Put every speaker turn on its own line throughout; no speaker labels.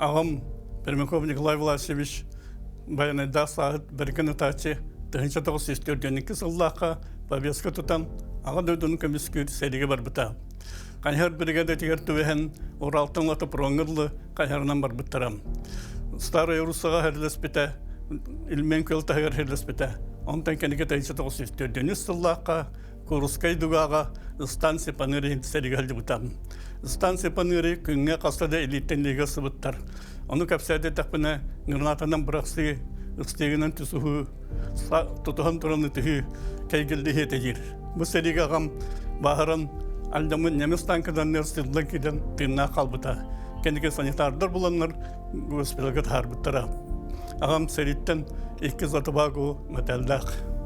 Аҕам Пермяков Николай Власьевич байанайдаах сааһыт бэргэн ытааччы 1942 сыллаахха повестка тутан Аҕа дойдуну көмүскүүр сэриигэ барбыта. Хайыһар бригадатыгар түбэһэн Уралтан Латопроҥҥа дылы хайыһарынан барбыттара. Старая Руссаҕа хэрлэспитэ, Ильмень күөл таһыгар хэрлэспитэ. Онтон кэнники 1904 сыллаахха Курскай дугаҕа станция Паныри сэриигэ сылдьыбыта. Станция Паныри күҥҥэ хаста да илииттэн илиигэ сыбыттар. Ону кэпсээтэхпинэ, гранатанан бырахсыы, ыстыыгынан түсуһуу, тутуһан туран ытыһыы кэйгэллиһи этэ диир. Бу сэриигэ аҕам бааһыран алдьаммыт немец танкаданнар сыллан киирэн тыыннаах хаалбыта. Кэнники санитардар буланнар госпитальга таһаарбыттара. Аҕам сэрииттэн икки затыбаагу мэтээллээх.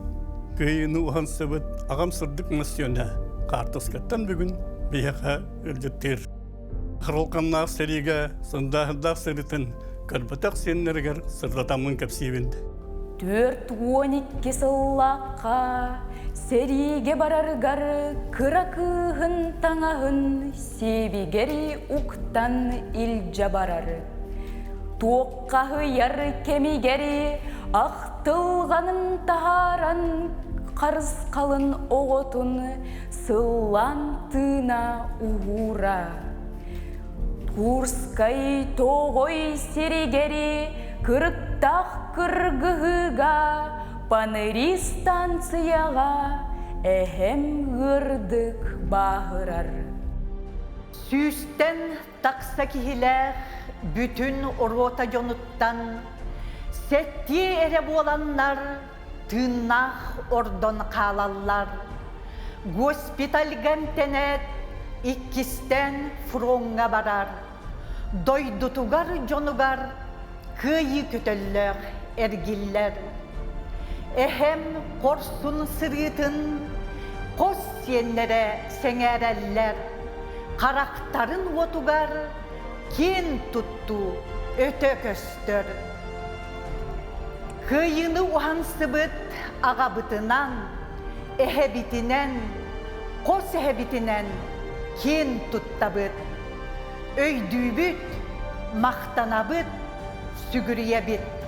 Кыайыыны уһансыбыт аҕам сырдык мөссүөнэ хаартыскаттан бүгүн биһиэхэ ыалдьыттыыр. Харалканнаах сэриигэ сындааһындаах сырыытын көрбөтөх сиэннэригэр сырдатаммын кэпсиибин.
42 сыллаахха сэриигэ барарыгар кыра кыыһын таҥаһын сиэбигэр уктан илдьэ барар. Туоххаһыйар кэмигэр ахтылҕанын таһааран харысхалын оҕотун сыллаан тыына уһуура. Курскай тоҕой сиригэр кырыктаах кыргыһыыга Паныри станцияҕа эһэм ыырдык бааһырар.
Сүүстэн тахса киһилээх бүтүн рота дьонуттан сэттиэ эрэ буоланнар тыыннаах ордон хаалаллар. Госпитальга эмтэнээт, иккистээн фроҥҥа барар. Дойдутугар дьонугар кыайыы көтөллөөх эргиллэр. Эһэм хорсун сырыытын хос сиэннэрэ сэҥээрэллэр. Харахтарын уотугар киэн туттуу өтө көстөр. Кыайыыны уһансыбыт аҕабытынан, эһэбитинэн, хос эһэбитинэн киэн туттабыт. Өйдүүбүт, махтанабыт, сүгүрүйэбит.